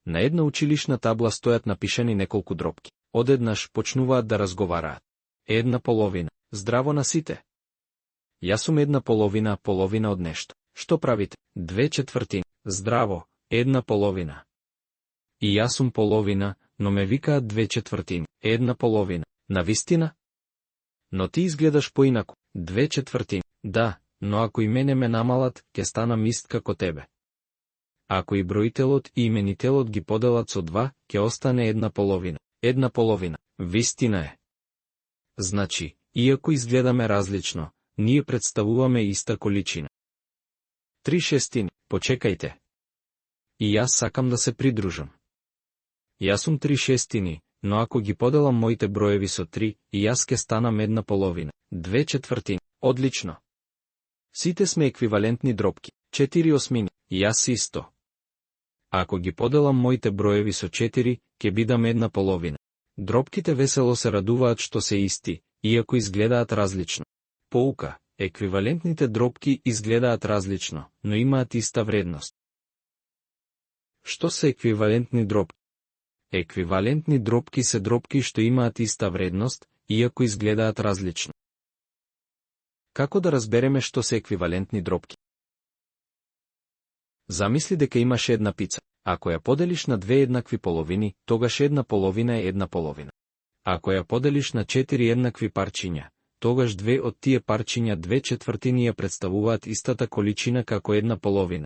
На една училишна табла стоят напишани неколку дробки. Одеднаш почнуваат да разговараат. Една половина. Здраво на сите. Јас сум една половина од нешто. Што правите? 2/4. Здраво, една половина. И јас сум половина, но ме викаат 2/4. Една половина. Навистина? Но ти изгледаш поинаку. 2/4. Да, но ако и мене ме намалат, ке станам ист како тебе. Ако и броителот и именителот ги поделат со 2, ке остане една половина. Една половина. Вистина е. Значи, иако изгледаме различно, ние представуваме иста количина. 3/6. Почекајте. И јас сакам да се придружам. Јас сум 3/6, но ако ги поделам моите броеви со 3, и јас ке станам една половина. 2/4. Одлично. Сите сме еквивалентни дробки. 4/8. И јас си исто. Ако ги поделам моите броеви со 4, ке бидам една половина. Дробките весело се радуваат што се исти, иако изгледаат различно. Поука, еквивалентните дробки изгледаат различно, но имаат иста вредност. Што се еквивалентни дробки? Еквивалентни дробки се дробки што имаат иста вредност, иако изгледаат различно. Како да разбереме што се еквивалентни дробки? Замисли дека имаш една пица. Ако ја поделиш на две еднакви половини, тогаш една половина е една половина. Ако ја поделиш на 4 еднакви парчиња, тогаш две од тие парчиња 2/4 ја представуваат истата количина како една половина.